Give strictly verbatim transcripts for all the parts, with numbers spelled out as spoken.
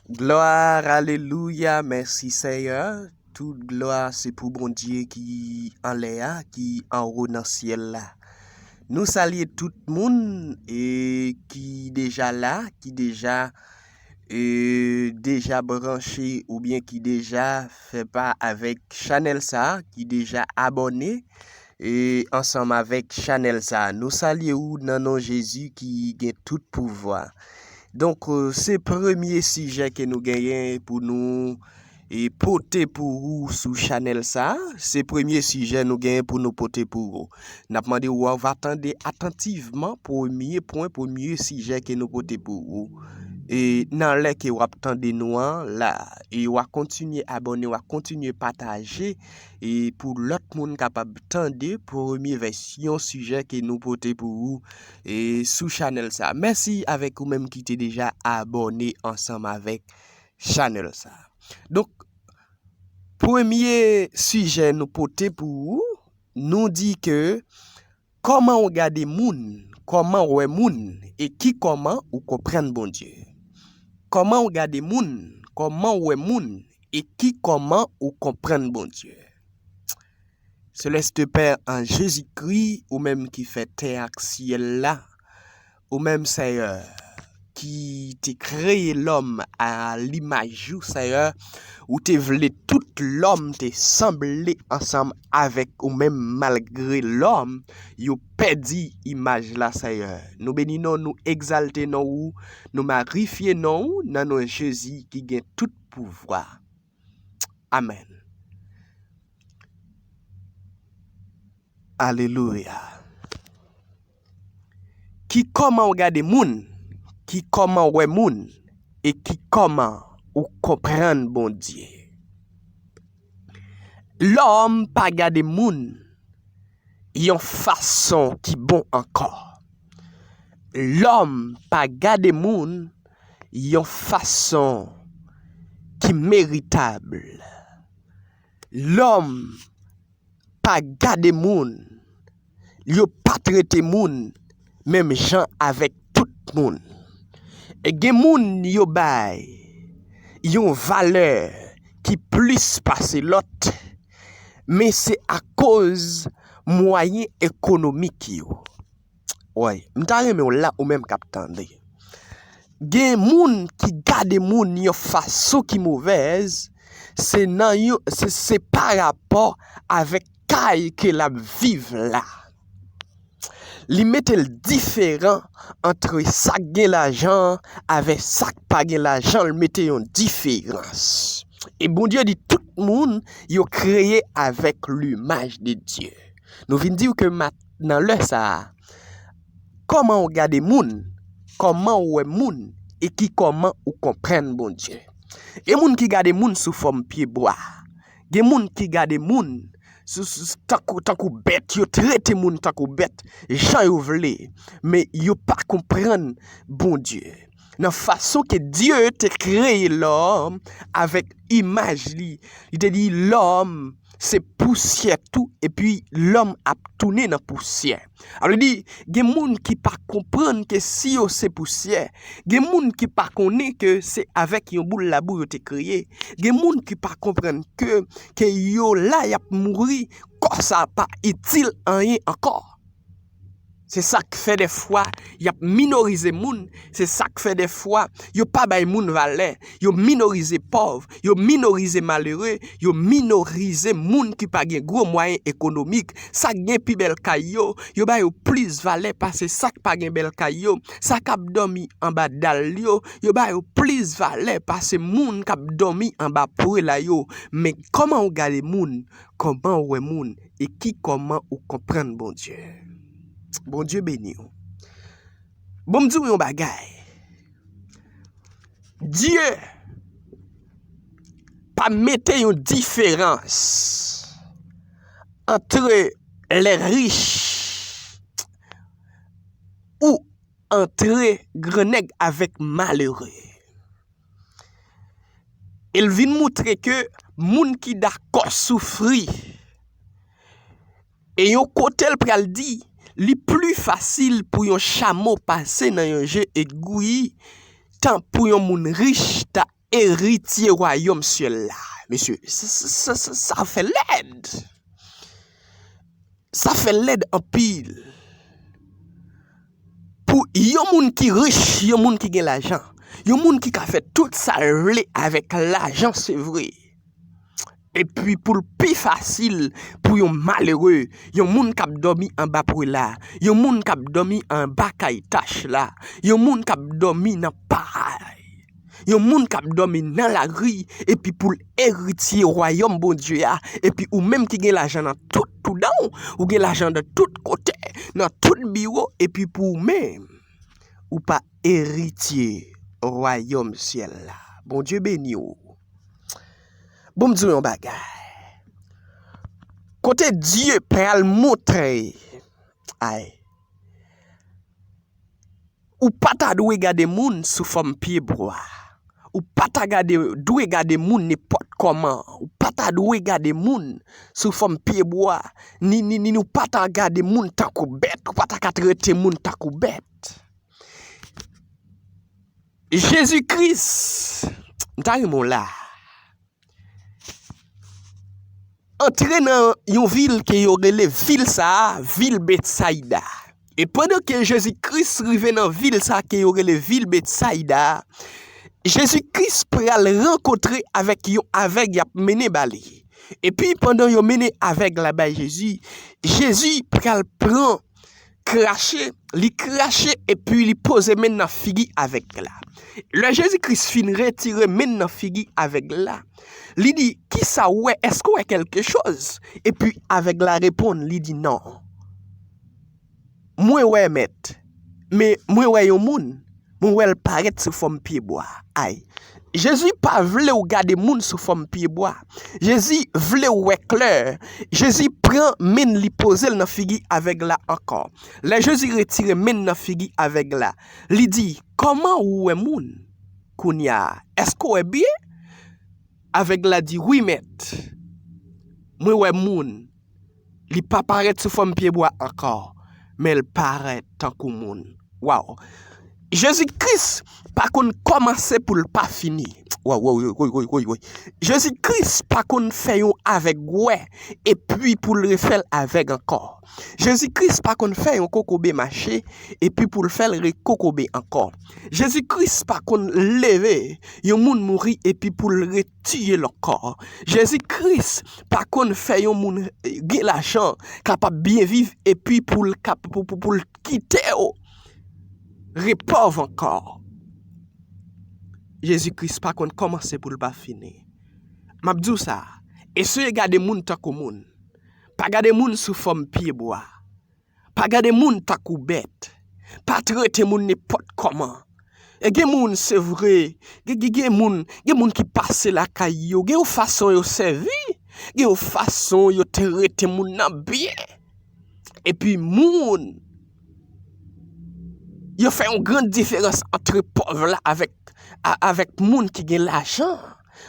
Glwa, alelouya, mèsi Seyè. Tout glwa se pou Bondye ki anlè a, ki anwo nan syèl la. Nou salye tout moun e ki deja la, ki deja e deja branche oubyen ki deja fè pa avèk chanèl sa, ki deja abòne e ansanm avèk chanèl sa. Nou salye ou nan non Jezi ki gen tout pouvwa. Donk, euh, se premye sijè ke nou genyen pou nou e pote pou ou sou chanèl sa. Se premye sijè nou genyen pou nou pote pou ou. N ap mande ou, ou va tande atantivman premye pwen, premye sijè ke nou pote pou ou. E nan lè ke w ap tande nou an la, e w a kontinye abòne, w a kontinye pataje, e pou lòt moun kapab tande premye vèsyon sijè ke nou pote pou ou e sou chanèl sa. Mèsi avèk ou menm ki te deja abòne ansanm avèk chanèl sa. Donk, premye sijè nou pote pou ou, nou di ke kòman w gade moun, kòman w wè moun, e ki kòman ou konprann Bondye. Kòman w gade moun, kòman w wè moun, e ki kòman ou konprann Bondye. Seleste Pè, an Jezikri, ou menm ki fè tè ak syèl la, ou menm Seyè, ki te kreye lòm a limaj ou, Seyè, ou te vle tout lòm te sanble ansanm avèk ou menm, malgre lòm yo pèdi imaj la, Seyè. Nou beni non, nou egzalte non ou, nou magrifye non ou nan non Jezi ki gen tout pouvwa. Amèn. Alelouya. Ki kòman w gade moun, ki kòman w wè moun, e ki kòman ou konprann Bondye. Lòm pa gade moun yon fason ki bon ankò. Lòm pa gade moun yon fason ki meritab. Lòm pa gade moun, yo pa trete moun menm jan avèk tout moun. E gen moun yo bay yon valè ki plis pase lòt, men se akoz mwayen ekonomik yo. Woy, m ta renmen w la ou menm k ap tande. Gen moun ki gade moun yon fason ki movèz, se nan yon, se, se pa rapò avèk kay ke l ap viv la. Li mete l diferan ant sa k gen lajan avèk sa k pa gen lajan, l mete yon diferans. E Bondye di tout moun yo kreye avèk limaj de Dye. Nou vin di w ke mat-, nan lè sa a, kòman w gade moun, kòman w wè moun, e ki kòman ou konprann Bondye. Gen moun ki gade moun sou fòm pyebwa. Gen moun ki gade moun sou, sou, tankou, tankou bèt, yo trete moun tankou bèt, jan yo vle, men yo pa konprann Bondye. Nan fason ke Dye te kreye lòm avèk imaj li, li te di lòm se pousyè tou, epi lòm ap tounen nan pousyè. Sa vle di, gen moun ki pa konprann ke si yo se pousyè, gen moun ki pa konnen ke se avèk yon boul labou yo te kreye, gen moun ki pa konprann ke, ke yo la y ap mouri, kò sa pa itil anyen ankò. Se sa k fè dèfwa y ap minorize moun, se sa k fè dèfwa yo pa bay moun valè, yo minorize pòv, yo minorize malere, yo minorize moun ki pa gen gwo mwayen ekonomik. Sa k gen pi bèl kay yo, yo ba yo plis valè pase sa k pa gen bèl kay yo. Sa k ap dòmi anba dal yo, yo ba yo plis valè pase moun k ap dòmi anba pwela yo. Men kòman w gade moun, kòman w wè moun, e ki kòman ou konprann Bondye. Bondye beni w. Bon, m di w yon bagay. Dye pa mete yon diferans antre lè rich ou antre grannèg avèk malere. E l vin montre ke moun ki dakò soufri, e yon kote l pral di, li pli fasil pou yon chamo pase nan yon je egwi, tan pou yon moun rich ta eritye wayòm syèl la. Mesye, sa, sa, sa, sa, sa fè lèd. Sa fè lèd anpil. Pou yon moun ki rich, yon moun ki gen lajan, yon moun ki ka fè tout sa l vle avèk lajan, se vre. Epi pou l pi fasil pou yon malere, yon moun k ap dòmi anba pwe la, yon moun k ap dòmi anba kay tach la, yon moun k ap dòmi nan paray, yon moun k ap dòmi nan lari, epi pou l eritye wayòm Bondye a, epi ou menm ki gen lajan nan tout toudan w, ou gen lajan nan tout kote, nan tout biwo, epi pou ou menm, ou pa eritye wayòm syèl la. Bondye beni w. Bon, m di w yon bagay. Kote Dye pral montre, ay, ou pa ta dwe gade moun sou fòm pyebwa. Ou pa ta gade, dwe gade moun nenpòt kòman. Ou pa ta dwe gade moun sou fòm pyebwa. Ni, ni, ni, ni, ou pa ta gade moun tankou bèt. Ou pa ta ka trete moun tankou bèt. Jezi Kris, m ta renmen w la. Antre nan yon vil ke yo rele vil sa a, vil Betsayda. E pandan ke Jezi Kris rive nan vil sa a ke yo rele vil Betsayda, Jezi Kris pral rankontre avèk yon avèg y ap mennen ba li. Epi pandan yo mennen avèg la bay Jezi, Jezi pral pran krache, li krache epi li poze men nan figi avèg la. Lè Jezi Kris fin retire men nan figi avèg la, li di, "Kisa w wè? Èske w wè kèlke choz?" Epi avèg la reponn, li di, "Non. Mwen wè, Mèt, men mwen wè yon moun." Mwen wè l parèt sou fòm pyebwa. Ay. Jezi pa vle w gade moun sou fòm pyebwa. Jezi vle w wè klè. Jezi pran men li poze l nan figi avèg la ankò. Lè Jezi retire men nan figi avèg la, li di, "Kòman ou wè moun kounye a? Èske w wè byen?" Avèg la di, "Wi, Mèt. Mwen wè moun." Li pa parèt sou fòm pyebwa ankò, men l parèt tankou moun. Waw! Jezi Kris pa konn kòmanse pou l pa fini. Waw, waw, woy, woy, woy, woy, woy. Jezi Kris pa konn fè yon avèg wè, epi pou l refè l avèg ankò. Jezi Kris pa konn fè yon kokobe mache, epi pou l fè l rekokobe ankò. Jezi Kris pa konn leve yon moun mouri, epi pou l retire l ankò. Jezi Kris pa konn fè yon moun, eh, gen lajan, kapab byen viv, epi pou l kap-, pou, pou, pou l kite w repòv ankò. Jezi Kris pa konn kòmanse pou l pa fini. M ap di w sa, eseye gade moun tankou moun. Pa gade moun sou fòm pyebwa. Pa gade moun tankou bèt. Pa trete moun nenpòt kòman. E gen moun, se vre, gen, gen, gen moun, gen moun ki pase lakay yo, gen yon fason yo sèvi, gen yon fason yo trete moun nan byen. Epi moun, yo fè yon gran diferans ant pòv la avèk, a-, avèk moun ki gen lajan,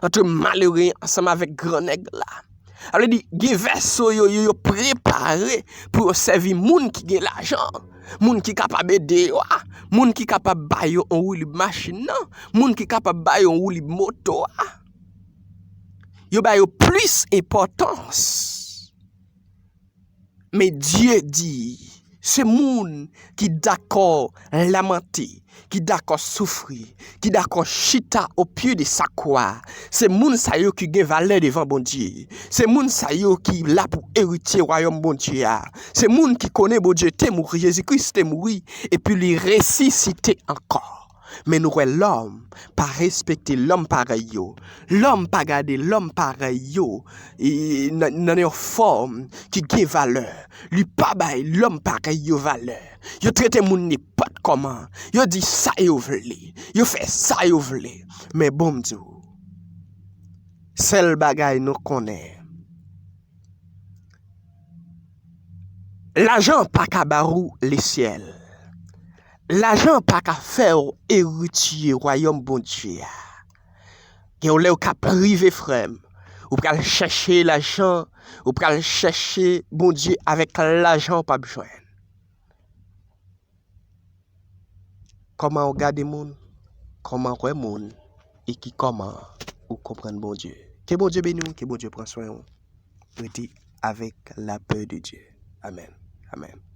ant malere ansanm avèk gran nèg la. Sa vle di, gen vèso yo, yo, yo prepare pou yo sèvi moun ki gen lajan, moun ki kapab ede yo a, moun ki kapab ba yo yon woulib machin nan, moun ki kapab ba yo yon woulib moto a. Yo ba yo plis enpòtans. Men Dye di, se moun ki dakò lamante, ki dakò soufri, ki dakò chita o pye de sa kwa. Se moun sa yo ki gen valè devan Bondye. Se moun sa yo ki la pou eritye wayòm Bondye a. Se moun ki konnen Bondye te mouri, Jezi Kris te mouri, epi li resisite ankò. Men nou wè lòm pa respekte lòm parèy yo. Lòm pa gade lòm parèy yo, e, nan, nan yon fòm ki gen valè. Li pa bay lòm parèy yo valè. Yo trete moun nenpòt kòman. Yo di sa yo vle. Yo fè sa yo vle. Men bon m di w, sèl bagay nou konnen, lajan pa ka ba ou lesyèl. Lajan pa ka fè w eritye wayòm Bondye a. Gen yon lè w ka prive, frè m. Ou pral chèche lajan, ou pral chèche Bondye avèk lajan w p ap jwenn. Kòman w gade moun? Kòman w wè moun? e ki kòman ou konprann Bondye. Ke Bondye beni w, ke Bondye pran swen w. Rete avec la paix de Dieu. Amen. Amen.